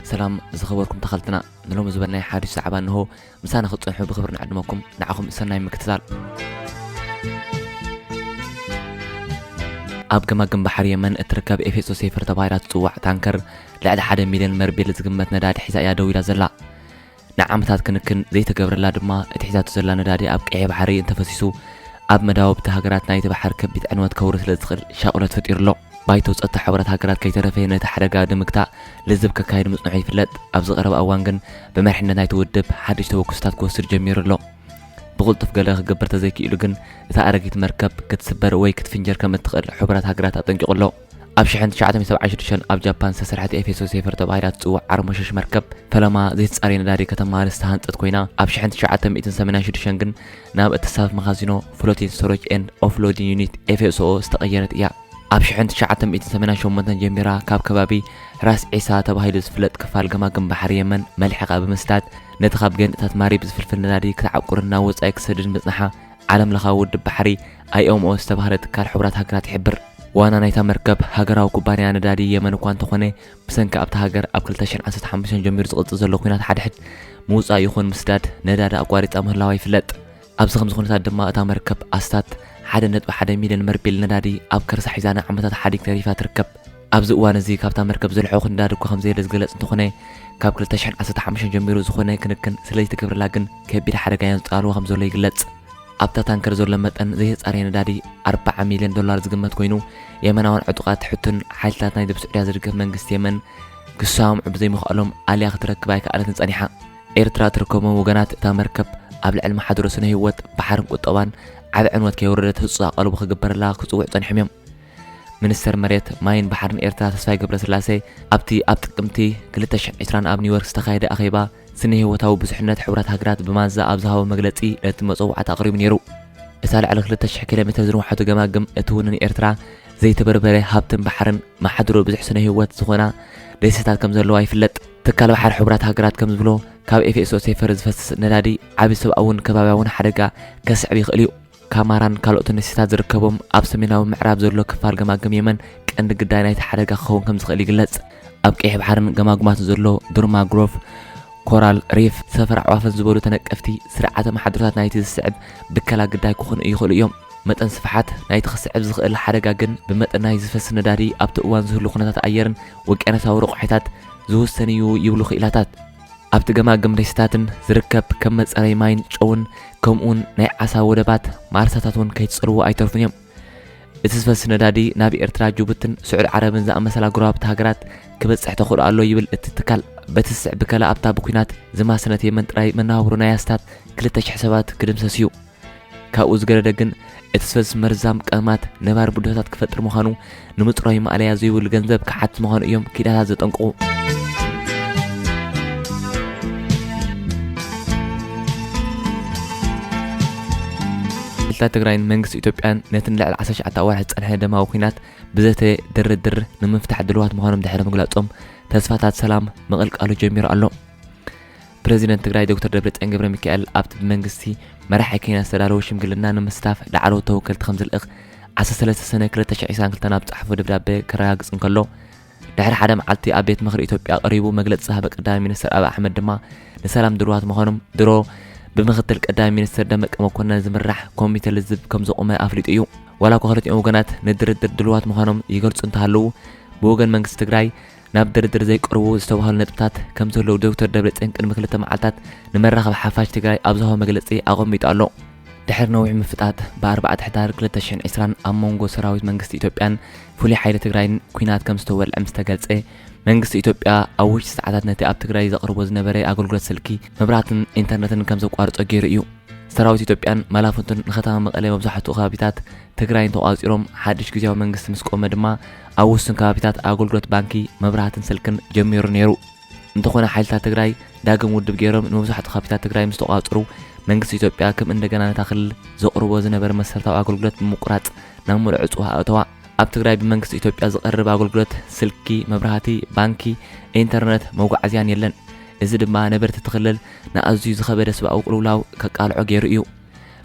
ሰላም ዝኸበርኩም ተኸልትና፣ ንሎሚ ዝበልናይ ሓድሽ ዛዕባ እንሆ። ምሳና ክትጸንሑ ብኽብሪ ንዕድመኩም። ንዓኹም ሰናይ ምክትታል። ኣብ ገማግም ባሕሪ የመን እትርከብ ኤፌሶ ሴፈር ተባሂላ ትጽዋዕ ታንከር ልዕሊ ሓደ ሚልዮን መርቤል ዝግመት ነዳዲ ሒዛ እያ ደው ኢላ ዘላ። ንዓመታት ክንክን ዘይተገብረላ ድማ እቲ ሒዛቶ ዘላ ነዳዲ ኣብ ቀይሕ ባሕሪ እንተፈሲሱ ኣብ መዳውብቲ ሃገራት ናይቲ ባሕር ከቢድ ዕንወት ከውርድ ስለ ዝኽእል ሻቕሎት ፈጢሩ ኣሎ። ባይቶ ጸጥታ ሕቡራት ሃገራት ከይተረፈ ነቲ ሓደጋ ንምግታእ ልዝብ ከካይድ ምጽንሑ ይፍለጥ። ኣብዚ ቀረባ እዋን ግን ብመሪሕነት ናይቲ ውድብ ሓድሽ ተበግሶታት ክወስድ ጀሚሩ ኣሎ። ብቕልጡፍ ገለ ክገብር ተዘይክኢሉ ግን እታ ኣረጊት መርከብ ክትስበር ወይ ክትፍንጀር ከም እትኽእል ሕቡራት ሃገራት ኣጠንቂቑ ኣሎ። ኣብ ሽሕን ትሽዓተ ሚእትን ሰብዓን ሽዱሽተን ኣብ ጃፓን ዝተሰርሐት ኤፌሶ ሴፈር ተባሂላ ትጽዋዕ ዓርሞሸሽ መርከብ ፈለማ ዘይተጻረየ ነዳዲ ከተማልእ ዝተሃንጸት ኮይና፣ ኣብ ሽሕን ትሽዓተ ሚእትን ሰማንያን ሽዱሽተን ግን ናብ እትሳፈፍ መኻዚኖ ፍሎቲን ስቶሬጅ ኤንድ ኦፍሎዲንግ ዩኒት ኤፍኤስኦ ዝተቐየረት እያ። ኣብ ሽሕን ትሽዓተ ሚእትን ሰማንያን ሸሞንተን ጀሚራ ካብ ከባቢ ራስ ዒሳ ተባሂሉ ዝፍለጥ ክፋል ገማግም ባሕሪ የመን መልሒቓ ብምስዳድ፣ ነቲ ካብ ገንእታት ማሪብ ዝፍልፍል ነዳዲ ክትዓቁርን ናብ ወጻኢ ክትሰድድን ምጽንሓ ዓለም ለኻዊ ውድብ ባሕሪ ኣይኦምኦ ዝተባህለ ትካል ሕቡራት ሃገራት ይሕብር። ዋና ናይታ መርከብ ሃገራዊ ኩባንያ ነዳዲ የመን እኳ እንተኾነ፣ ብሰንኪ ኣብታ ሃገር ኣብ ክልተ ሽሕን ዓሰርተ ሓሙሽተን ጀሚሩ ዝቕጽል ዘሎ ኲናት ሓድሕድ፣ ምውጻእ ይኹን ምስዳድ ነዳዲ ኣቋሪጻ ምህላዋ ይፍለጥ። ኣብዚ ከምዚ ኩነታት ድማ እታ መርከብ ኣስታት ሓደ ነጥቢ ሓደ ሚልዮን መርቤል ነዳዲ ኣብ ከርሳ ሒዛ ንዓመታት ሓዲግ ተሪፋ ትርከብ። ኣብዚ እዋን እዚ ካብታ መርከብ ዝልሕቑ ነዳዲ እኳ ከም ዘየለ ዝግለጽ እንተኾነ፣ ካብ ክልተ ሽሕን ዓሰርተ ሓሙሽተን ጀሚሩ ዝኾነ ክንክን ስለ ዘይተገብረላ ግን ከቢድ ሓደጋ የንጸላልዎ ከም ዘሎ ይግለጽ። ኣብታ ታንከር ዘሎ መጠን ዘይተጻረየ ነዳዲ ኣርብዓ ሚልዮን ዶላር ዝግመት ኮይኑ፣ የመናውያን ዕጡቓት ሕቱን ሓይልታት ናይ ደቡብ ስዑድያ ዝድግፍ መንግስቲ የመን ክሰማምዑ ብዘይምኽኣሎም ኣልያ ክትረክብ ኣይከኣለትን ጸኒሓ። ኤርትራ ትርከቦም ወገናት እታ መርከብ ኣብ ልዕሊ ማሕድሮ ስነ ህይወት ባሕርን ቁጠባን ዓቢ ዕንወት ከየውረደት ህጹጽ ኣቓልቦ ክግበረላ ክጽውዑ ጸኒሖም እዮም። ሚኒስተር መሬት፣ ማይን ባሕርን ኤርትራ ተስፋይ ገብረስላሴ ኣብቲ ኣብ ጥቅምቲ ክልተ ሽሕን ዕስራን ኣብ ኒውዮርክ ዝተኻየደ ኣኼባ ስነ ህይወታዊ ብዙሕነት ሕቡራት ሃገራት ብማንዛ ኣብ ዝሃቦ መግለጺ ነቲ መጸዋዕታ ኣቕሪቡ ነይሩ። እታ ልዕሊ ክልተ ሽሕ ኪሎ ሜትር ዝንውሓቱ ገማግም እትውንን ኤርትራ ዘይተበርበረ ሃብትን ባሕርን ማሕድሮ ብዙሕ ስነ ህይወት ዝኾና ደሴታት ከም ዘለዋ ይፍለጥ። ትካል ባሕሪ ሕቡራት ሃገራት ከም ዝብሎ፣ ካብ ኤፍኤስኦ ሴፈር ዝፈስስ ነዳዲ ዓቢ ሰብኣውን ከባብያውን ሓደጋ ከስዕብ ይኽእል እዩ። ካማራን ካልኦትን ደሴታት ዝርከቦም ኣብ ሰሜናዊ ምዕራብ ዘሎ ክፋል ገማግም የመን ቀንዲ ግዳይ ናይቲ ሓደጋ ክኸውን ከም ዝኽእል ይግለጽ። ኣብ ቀይሕ ባሕርን ገማግማትን ዘሎ ዱርማግሮቭ፣ ኮራል ሪፍ፣ ሰፈር ኣዕዋፍን ዝበሉ ተነቀፍቲ ስርዓተ ማሕድሮታት ናይቲ ዝስዕብ ብከላ ግዳይ ክኾኑ ይኽእሉ እዮም። መጠን ስፍሓት ናይቲ ክስዕብ ዝኽእል ሓደጋ ግን ብመጠን ናይ ዝፈስስ ነዳዲ፣ ኣብቲ እዋን ዝህሉ ኩነታት ኣየርን ውቅያኖሳዊ ረቑሒታት ዝውሰን እዩ ይብሉ ክኢላታት። ኣብቲ ገማግም ደሴታትን ዝርከብ ከም መጻረይ ማይን ጨውን ከምኡውን ናይ ዓሳ ወደባት ማርሳታት እውን ከይትጸልዎ ኣይተርፉን እዮም። እቲ ዝፈስስ ነዳዲ ናብ ኤርትራ፣ ጅቡትን ስዑድ ዓረብን ዝኣመሰላ ጎረባብቲ ሃገራት ክበጽሕ ተኽእሎ ኣሎ ይብል እቲ ትካል። በቲ ዝስዕብ ብከላ ኣብታ ብኲናት ዝማሰነት የመን ጥራይ መነባብሮ ናይ ኣስታት ክልተ ሽሕ ሰባት ክድምሰስ እዩ። ካብኡ ዝገደደ ግን እቲ ዝፈስስ መርዛም ቀመማት ነባሪ ብድሆታት ክፈጥር ምዃኑ ንምጽራዩ ማእለያ ዘይብሉ ገንዘብ ክሓትት ምዃኑ እዮም ክኢላታት ዘጠንቅቑ። ሓይልታት ትግራይን መንግስቲ ኢትዮጵያን ነቲ ንልዕሊ ዓሰርተ ትሽዓተ ኣዋርሕ ዝጸንሐ ደማዊ ኲናት ብዘተ ድርድር ንምፍታሕ ድልዋት ምዃኖም ድሕሪ ምግላጾም፣ ተስፋታት ሰላም ምቕልቃሉ ጀሚሩ ኣሎ። ፕረዚደንት ትግራይ ዶክተር ደብረጽዮን ገብረ ሚካኤል ኣብቲ ብመንግስቲ መራሒ ኬንያ ዝተዳለወ ሽምግልና ንምስታፍ ላዕለዎት ተወከልቲ ከም ዝልእኽ ዓሰርተ ሰለስተ ሰነ ክልተ ሽሕ ዕስራን ክልተን ኣብ ዝጸሓፎ ደብዳበ ከረጋግጽ እንከሎ፣ ድሕሪ ሓደ መዓልቲ ኣብ ቤት ምኽሪ ኢትዮጵያ ቀሪቡ መግለጺ ዝሃበ ቀዳማይ ሚኒስትር ኣብይ ኣሕመድ ድማ ንሰላም ድልዋት ምዃኖም ድሮ ብምኽትል ቀዳማይ ሚኒስትር ደመቀ መኮነን ዝምራሕ ኮሚተ ልዝብ ከም ዘቖመ ኣፍሊጡ እዩ። ዋላ እኳ ክልቲኦም ወገናት ንድርድር ድልዋት ምዃኖም ይገልጹ እንተሃለዉ፣ ብወገን መንግስቲ ትግራይ ናብ ድርድር ዘይቀርቡ ዝተባህሉ ነጥብታት ከም ዘለዉ ዶክተር ደብረጽዮን ቅድሚ ክልተ መዓልታት ንመራኸቢ ሓፋሽ ትግራይ ኣብ ዝሃቦ መግለጺ ኣቐሚጡ ኣሎ። ድሕሪ ነዊሕ ምፍጣጥ፣ ብኣርባዕተ ሕዳር ክልተ ሽሕን ዕስራን ኣብ መንጎ ሰራዊት መንግስቲ ኢትዮጵያን ፍሉይ ሓይሊ ትግራይን ኲናት ከም ዝተወልዐ ምስ ተገልጸ፣ መንግስቲ ኢትዮጵያ ኣብ ውሽጢ ሰዓታት ነቲ ኣብ ትግራይ ዘቕርቦ ዝነበረ ኣገልግሎት ስልኪ፣ መብራህትን ኢንተርነትን ከም ዘቋርጾ ገይሩ እዩ። ሰራዊት ኢትዮጵያን መላፍንቱን ንከተማ መቐለ መብዛሕትኡ ከባቢታት ትግራይን ተቋጺሮም፣ ሓድሽ ግዝያዊ መንግስቲ ምስ ቆመ ድማ ኣብ ውሱን ከባቢታት ኣገልግሎት ባንኪ፣ መብራህትን ስልክን ጀሚሩ ነይሩ። እንተኾነ ሓይልታት ትግራይ ዳግም ውድብ ገይሮም ንመብዛሕትኡ ከባቢታት ትግራይ ምስ ተቋጽሩ፣ መንግስቲ ኢትዮጵያ ከም እንደገና ነታ ክልል ዘቕርቦ ዝነበረ መሰረታዊ ኣገልግሎት ብምቁራጽ ናብ ምሉእ ዕጽዋ ኣእተዋ። ኣብ ትግራይ ብመንግስቲ ኢትዮጵያ ዝቐርብ ኣገልግሎት ስልኪ፣ መብራህቲ፣ ባንኪ፣ ኢንተርነት፣ መጓዓዝያን የለን። እዚ ድማ ነበርቲ እቲ ክልል ንኣዝዩ ዝኸበደ ሰብኣዊ ቅልውላው ከቃልዖ ገይሩ እዩ።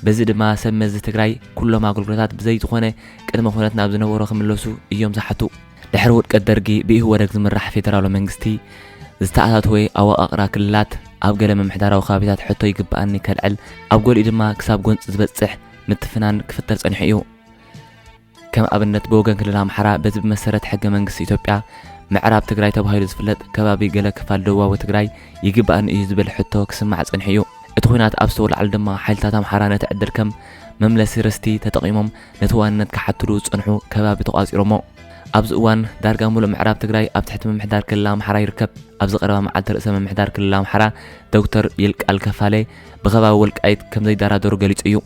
በዚ ድማ ሰብ መዚ ትግራይ ኩሎም ኣገልግሎታት ብዘይ ዝኾነ ቅድመ ኩነት ናብ ዝነበሮ ክምለሱ እዮም ዝሓቱ። ድሕሪ ውድቀት ደርጊ ብኢህወደግ ዝምራሕ ፌደራላዊ መንግስቲ ዝተኣታተወ ኣወቓቕራ ክልላት ኣብ ገለ ምምሕዳራዊ ከባቢታት ሕቶ ይግብኣኒ ከልዕል፣ ኣብ ገሊኡ ድማ ክሳብ ጎንፂ ዝበፅሕ ምትፍናን ክፍተር ፀኒሑ እዩ። ከም ኣብነት ብወገን ክልል ኣምሓራ በዚ ብመሰረት ሕገ መንግስቲ ኢትዮጵያ ምዕራብ ትግራይ ተባሂሉ ዝፍለጥ ከባቢ ገለ ክፋል ደቡባዊ ትግራይ ይግብኣኒ እዩ ዝብል ሕቶ ክስማዕ ፀኒሑ እዩ። እቲ ኹናት ኣብ ዝተወልዓሉ ድማ ሓይልታት ኣምሓራ ነቲ ዕድል ከም መምለሲ ርስቲ ተጠቒሞም ነቲ ዋንነት ክሓትሉ ዝፀንሑ ከባቢ ተቋፂሮሞ። ኣብዚ እዋን ዳርጋ ሙሉእ ምዕራብ ትግራይ ኣብ ትሕቲ ምምሕዳር ክልል ኣምሓራ ይርከብ። ኣብዚ ቀረባ መዓልቲ ርእሰ ምምሕዳር ክልል ኣምሓራ ዶክተር ይልቃል ከፋለ ብከባቢ ወልቃይት ከም ዘይደራደሩ ገሊጹ እዩ።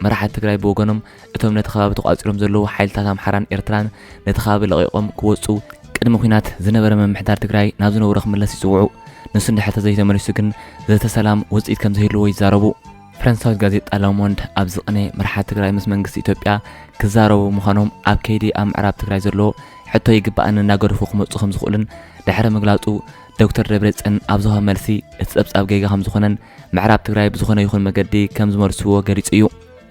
መራሕቲ ትግራይ ብወገኖም እቶም ነቲ ከባቢ ተቋፂሮም ዘለዉ ሓይልታት ኣምሓራን ኤርትራን ነቲ ከባቢ ለቒቖም ክወፁ ቅድሚ ኲናት ዝነበረ ምምሕዳር ትግራይ ናብ ዝነበሮ ክምለስ ይፅውዑ። ንሱ እንድሕር ተዘይተመሊሱ ግን ዘተ ሰላም ውፅኢት ከም ዘይህልዎ ይዛረቡ። ፈረንሳዊት ጋዜጣ ላሞንድ ኣብዚ ቅነ መራሕቲ ትግራይ ምስ መንግስቲ ኢትዮጵያ ክዛረቡ ምዃኖም ኣብ ከይዲ ኣብ ምዕራብ ትግራይ ዘሎ ሕቶ ይግባኣኒ እናገደፉ ክመፁ ከም ዝኽእሉን ድሕሪ ምግላፁ ዶክተር ደብረፅዮን ኣብ ዝሃቦ መልሲ እቲ ፀብፃብ ጌጋ ከም ዝኾነን ምዕራብ ትግራይ ብዝኾነ ይኹን መገዲ ከም ዝመልስዎ ገሊፁ እዩ።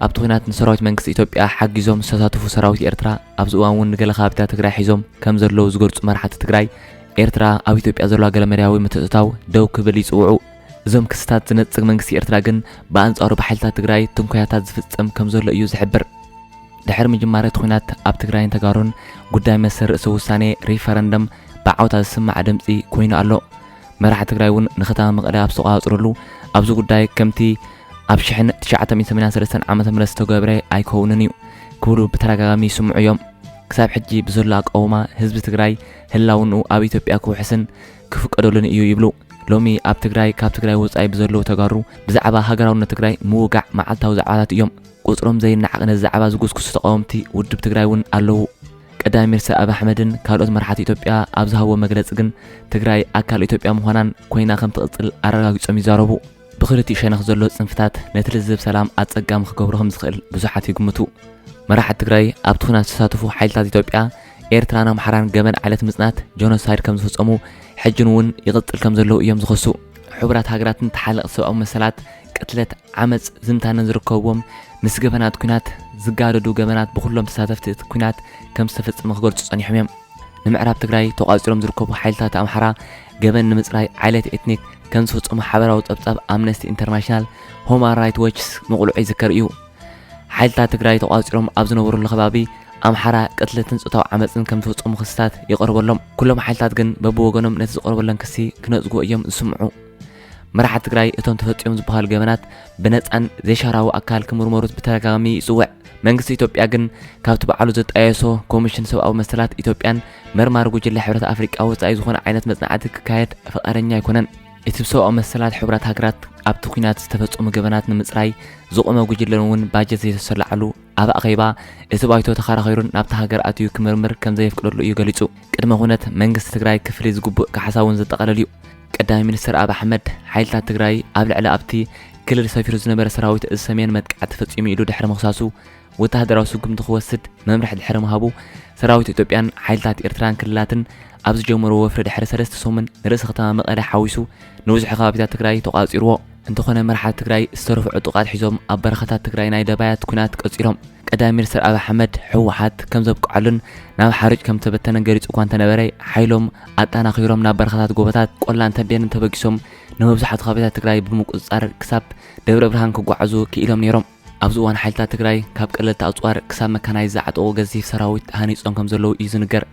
ኣብቲ ኲናት ንሰራዊት መንግስቲ ኢትዮጵያ ሓጊዞም ዝተሳተፉ ሰራዊት ኤርትራ ኣብዚ እዋን እውን ንገለ ከባቢታት ትግራይ ሒዞም ከም ዘለዉ ዝገልፁ መራሕቲ ትግራይ ኤርትራ ኣብ ኢትዮጵያ ዘለዋ ገለመዳያዊ ምትእትታው ደው ክብል ይፅውዑ። እዞም ክስታት ዝነጽግ መንግስቲ ኤርትራ ግን ብኣንጻሩ ብሓይልታት ትግራይ ትንኮያታት ዝፍጸም ከም ዘሎ እዩ ዝሕብር። ድሕሪ ምጅማር እቲ ኲናት ኣብ ትግራይን ተጋሩን ጉዳይ መሰል ርእሰ ውሳኔ ሪፈረንደም ብዓውታ ዝስማዕ ድምጺ ኮይኑ ኣሎ። መራሕቲ ትግራይ እውን ንከተማ መቐለ ኣብ ዝተቆጻጸሩሉ ኣብዚ ጉዳይ ከምቲ ኣብ ሽሕን ትሽዓተ ሚእትን ሰማንያን ሰለስተን ዓመተ ምህረት ዝተገብረ ኣይከውንን እዩ ክብሉ ብተደጋጋሚ ይስምዑ እዮም። ክሳብ ሕጂ ብዘሎ ኣቃውማ ህዝቢ ትግራይ ህላውንኡ ኣብ ኢትዮጵያ ክውሕስን ክፍቀደሉን እዩ ይብሉ። ሎሚ ኣብ ትግራይ ካብ ትግራይ ወጻኢ ብዘለዉ ተጋሩ ብዛዕባ ሃገራውነት ትግራይ ምውጋዕ መዓልታዊ ዛዕባታት እዮም። ቁጽሮም ዘይነዓቕ ነዚ ዛዕባ ዝጉስጉሱ ተቃወምቲ ውድብ ትግራይ እውን ኣለዉ። ቀዳማይ ሚኒስትር ኣብይ ኣሕመድን ካልኦት መራሕቲ ኢትዮጵያ ኣብ ዝሃብዎ መግለጺ ግን ትግራይ ኣካል ኢትዮጵያ ምዃናን ኮይና ከም ትቕጽል ኣረጋጊጾም ይዛረቡ። ብኽልቲኡ ሸነኽ ዘሎ ጽንፍታት ነቲ ልዝብ ሰላም ኣጸጋሚ ክገብሮ ከም ዝኽእል ብዙሓት ይግምቱ። መራሕቲ ትግራይ ኣብቲ ኲናት ዝተሳተፉ ሓይልታት ኢትዮጵያ ኤርትራን ኣምሓራን ገበን ዓሌት ምጽናት ጆኖሳይድ ከም ዝፈጸሙ ሕጅን እውን ይቕጽል ከም ዘለዉ እዮም ዝኸሱ። ሕቡራት ሃገራትን ተሓለቕቲ ሰብኣዊ መሰላት ቅትለት፣ ዓመጽ፣ ዝምታን ዝርከብዎም ምስ ገበናት ኲናት ዝጋደዱ ገበናት ብኹሎም ተሳተፍቲ እቲ ኲናት ከም ዝተፈጸመ ክገልጹ ጸኒሖም እዮም። ንምዕራብ ትግራይ ተቋጺሮም ዝርከቡ ሓይልታት ኣምሓራ ገበን ንምጽራይ ዓሌት ኤትኒክ ከም ዝፈጸሙ ሓበራዊ ጸብጻብ ኣምነስቲ ኢንተርናሽናል፣ ሆማን ራይት ዎችስ ንቑልዑ ይዝከር እዩ። ሓይልታት ትግራይ ተቋጺሮም ኣብ ዝነበሩሉ ከባቢ ኣምሓራ ቅትለትን ጾታዊ ዓመጽን ከም ዝፈጸሙ ክስታት ይቐርበሎም። ኩሎም ሓይልታት ግን በብወገኖም ነቲ ዝቐርበሎም ክሲ ክነጽግዎ እዮም ዝስምዑ። መራሕቲ ትግራይ እቶም ተፈጺሞም ዝበሃሉ ገበናት ብነጻን ዘይሻራዊ ኣካል ክምርመሩት ብተደጋጋሚ ይጽውዕ። መንግስቲ ኢትዮጵያ ግን ካብቲ ባዕሉ ዘጣየሶ ኮሚሽን ሰብኣዊ መሰላት ኢትዮጵያን መርማሪ ጉጅለ ሕብረት ኣፍሪቃ ወጻኢ ዝኾነ ዓይነት መጽናዕቲ ክካየድ ፍቓደኛ ኣይኮነን። እቲ ብሰብኣዊ መሰላት ሕቡራት ሃገራት ኣብቲ ኲናት ዝተፈጸሙ ገበናት ንምጽራይ ዝቖመ ጉጅለን እውን ባጀት ዘይተሰላዓሉ ኣብ ኣኼባ እቲ ባይቶ ተኸራኺሩን ናብታ ሃገር ኣትዩ ክምርምር ከም ዘየፍቅደሉ እዩ ገሊጹ። ቅድመ ኩነት መንግስቲ ትግራይ ክፍሊ ዝግቡእ ካሕሳ እውን ዘጠቓልል እዩ። ቀዳማይ ሚኒስትር ኣብይ ኣሕመድ ሓይልታት ትግራይ ኣብ ልዕሊ ኣብቲ ክልል ሰፊሩ ዝነበረ ሰራዊት እዚ ሰሜን መጥቃዕቲ ፈጺሙ ኢሉ ድሕሪ ምኽሳሱ ወተሃደራዊ ስጉምቲ ክወስድ መምርሒ ድሕሪ ምሃቡ ሰራዊት ኢትዮጵያን ሓይልታት ኤርትራን ክልላትን ኣብ ዝጀመርዎ ወፍሪ ድሕሪ ሰለስተ ሰሙን ንርእሰ ከተማ መቐለ ሓዊሱ ንብዙሕ ከባቢታት ትግራይ ተቋጺርዎ። እንተኾነ መራሕቲ ትግራይ ዝተረፉ ዕጡቓት ሒዞም ኣብ በረኻታት ትግራይ ናይ ደባያት ኲናት ቀጺሎም። ቀዳማይ ሚኒስትር ኣብይ ኣሕመድ ህወሓት ከም ዘብቅዐሉን ናብ ሓርጭ ከም ዝተበተነን ገሊጹ እኳ እንተነበረ ሓይሎም ኣጠናኺሮም ናብ በረኻታት ጎቦታት ቆላን ተንቤንን ተበጊሶም ንመብዛሕቱ ከባቢታት ትግራይ ብምቁጽጻር ክሳብ ደብረ ብርሃን ክጓዓዙ ክኢሎም ነይሮም። ኣብዚ እዋን ሓይልታት ትግራይ ካብ ቀለልቲ ኣፅዋር ክሳብ መካናይዝ ዝዓጠቑ ገዚፍ ሰራዊት ሃኒፆም ከም ዘለዉ እዩ ዝንገር።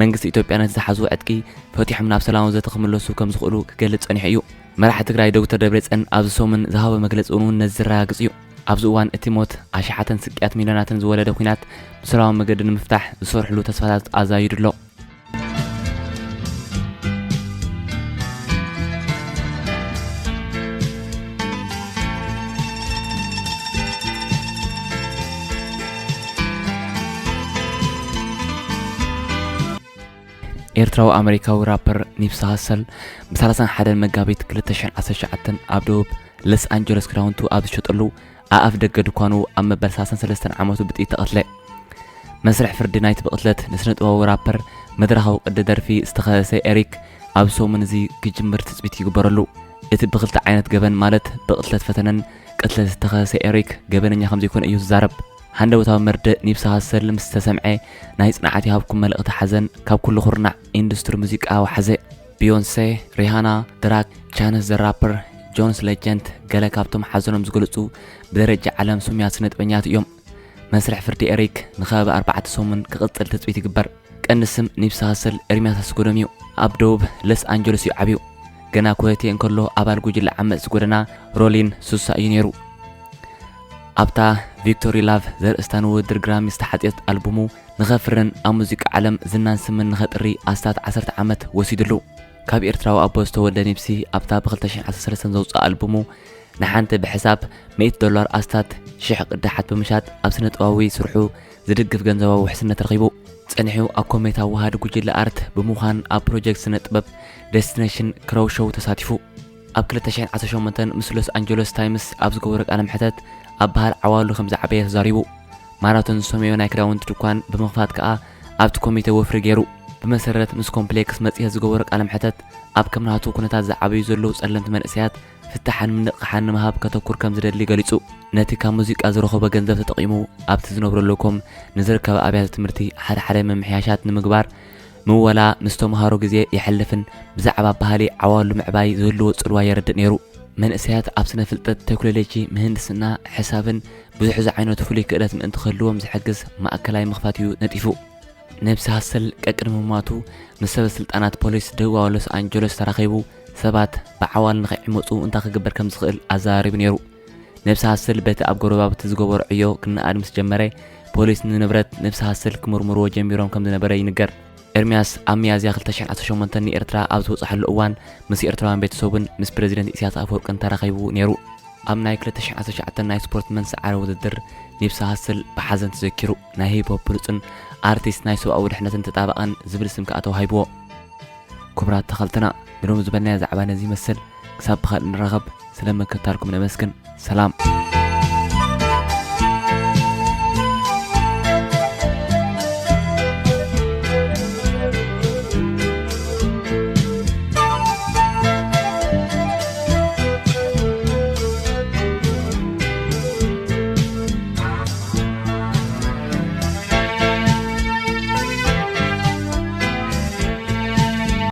መንግስቲ ኢትዮጵያ ነቲ ዝሓዝዎ ዕጥቂ ፈቲሖም ናብ ሰላማዊ ዘተ ክምለሱ ከም ዝኽእሉ ክገልጽ ጸኒሑ እዩ። መራሒ ትግራይ ዶክተር ደብረፅዮን ኣብዚ ሰሙን ዝሃቦ መግለፂ እውን ነዚ ዘረጋግጽ እዩ። ኣብዚ እዋን እቲ ሞት ኣሽሓትን ስቅያት ሚልዮናትን ዝወለደ ኲናት ብሰላማዊ መገዲ ንምፍታሕ ዝሰርሕሉ ተስፋታት ኣዛይዱ ኣሎ። ኤርትራዊ ኣመሪካዊ ራፐር ኒፕሲ ሃሰል ብ ሰላሳን ሓደን መጋቢት ክልተ ሽሕን ዓሰርተ ትሽዓተን ኣብ ደቡብ ሎስ ኣንጀለስ ክዳውንቱ ኣብ ዝሸጠሉ ኣኣፍ ደገ ድኳኑ ኣብ መበል ሰላሳን ሰለስተን ዓመቱ ብጥይት ተቐትለ። መስርሕ ፍርዲ ናይቲ ብቕትለት ንስነ ጥበባዊ ራፐር መድረኻዊ ቅዲ ደርፊ ዝተኸሰሰ ኤሪክ ኣብ ሰሙን እዚ ክጅምር ትጽቢት ይግበረሉ። እቲ ብኽልተ ዓይነት ገበን ማለት ብቕትለት ፈተነን ቅትለት ዝተኸሰሰ ኤሪክ ገበነኛ ከም ዘይኮነ እዩ ዝዛረብ። ሃንደበታዊ መርድእ ኒፕሲ ሃሰል ምስ ተሰምዐ ናይ ጽንዓት ይሃብኩም መልእኽቲ ሓዘን ካብ ኩሉ ኩርናዕ ኢንዱስትሪ ሙዚቃ ወሓዘ። ቢዮንሴ፣ ሪሃና፣ ድራክ፣ ቻንስ ዘ ራፐር፣ ጆንስ ሌጀንድ ገለ ካብቶም ሓዘኖም ዝገልጹ ብደረጃ ዓለም ስሙያት ስነ ጥበኛት እዮም። መስርሕ ፍርዲ ኤሪክ ንኸባቢ ኣርባዕተ ሰሙን ክቕጽል ትጽቢት ይግበር። ቀንዲ ስም ኒፕሲ ሃስል ኤርሚያስ ኣስጎዶም እዩ። ኣብ ደቡብ ሎስ ኣንጀለስ እዩ ዓብዩ። ገና ኮየቴ እንከሎ ኣባል ጉጅለ ዓመጽቲ ጎደና ሮሊን ሱሳ እዩ ነይሩ። ኣብታ ቪክቶሪ ላቭ ዘርእስታ ንውድድር ግራሚ ዝተሓጽየት ኣልቡሙ ንኸፍርን ኣብ ሙዚቃ ዓለም ዝናን ስምን ንኸጥሪ ኣስታት ዓሰርተ ዓመት ወሲድሉ። ካብ ኤርትራዊ ኣቦ ዝተወልደ ኒፕሲ ኣብታ ብ ክልተ ሽሕን ዓሰርተ ሰለስተን ዘውፅኣ ኣልቡሙ ንሓንቲ ብሕሳብ ሚእቲ ዶላር ኣስታት ሽሕ ቅዳሓት ብምሻጥ ኣብ ስነ ጥበባዊ ስርሑ ዝድግፍ ገንዘባዊ ውሕስነት ረኺቡ። ጸኒሑ ኣብ ኮሚቴ ኣወሃዲ ጉጅለ ኣርት ብምዃን ኣብ ፕሮጀክት ስነ ጥበብ ዴስቲኔሽን ክረው ሾው ተሳቲፉ። ኣብ ክልተ ሽሕን ዓሰርተ ሸሞንተን ምስ ሎስ ኣንጀለስ ታይምስ ኣብ ዝገበሮ ቃለ መሕተት ኣብ ባህል ዓዋሉ ከም ዝዓበየ ተዛሪቡ። ማራቶን ዝሰመዮ ናይ ክዳውንቲ ድኳን ብምኽፋት ከኣ ኣብቲ ኮሚቴ ወፍሪ ገይሩ። ብመሰረት ምስ ኮምፕሌክስ መጽሔት ዝገበሮ ቃለ መሕተት ኣብ ከም ናቱ ኩነታት ዝዓበዩ ዘለዉ ጸለምቲ መንእሰያት ፍታሕን ምንቕቓሕን ንምሃብ ከተኩር ከም ዝደሊ ገሊጹ። ነቲ ካብ ሙዚቃ ዝረኸቦ ገንዘብ ተጠቒሙ ኣብቲ ዝነብረሉ ኮም ንዝርከባ ኣብያተ ትምህርቲ ሓደ ሓደ ምምሕያሻት ንምግባር ምወላ ምስ ተምሃሮ ግዜ የሕልፍን ብዛዕባ ባህሊ ዓዋሉ ምዕባይ ዝህልዎ ጽልዋ የረድእ ነይሩ። መንእሰያት ኣብ ስነ ፍልጠት፣ ቴክኖሎጂ፣ ምህንድስና፣ ሕሳብን ብዙሕ ዝዓይነቱ ፍሉይ ክእለት ምእንቲ ክህልዎም ዝሕግዝ ማእከላይ ምኽፋት እዩ ነጢፉ። ኒፕሲ ሃስል ቀቅድሚ ምሟቱ ምስ ሰበ ስልጣናት ፖሊስ ደቡባዊ ሎስ ኣንጀለስ ተራኺቡ ሰባት ብዓዋል ንኸይዕመፁ እንታይ ክግበር ከም ዝኽእል ኣዘራሪቡ ነይሩ። ኒፕሲ ሃስል በቲ ኣብ ጎረባብቲ ዝገበሮ ዕዮ ክነኣድ ምስ ጀመረ ፖሊስ ንንብረት ኒፕሲ ሃስል ክምርምርዎ ጀሚሮም ከም ዝነበረ ይንገር። ኤርሚያስ ኣብ ሚያዝያ ክልተ ሽሕን ዓሰርተ ሸሞንተን ንኤርትራ ኣብ ዝበጽሓሉ እዋን ምስ ኤርትራውያን ቤተሰቡን ምስ ፕረዚደንት ኢሳያስ ኣፈወርቅን ተራኺቡ ነይሩ። ኣብ ናይ ክልተ ሽሕን ዓሰርተ ትሽዓተን ናይ ስፖርት መን ሰዓረ ውድድር ኒፕሲ ሃስል ብሓዘን ተዘኪሩ። ናይ ሂፕ ሆፕ ብሉጽን ኣርቲስት ናይ ሰብኣዊ ድሕነትን ተጣባቕን ዝብል ስም ከኣ ተዋሂብዎ። ክቡራት ተኸልትና ንሎም ዝበልናዮ ዛዕባ ነዚ ይመስል። ክሳብ ብኻልእ ንራኸብ ስለ ምክትታልኩም ነመስግን። ሰላም።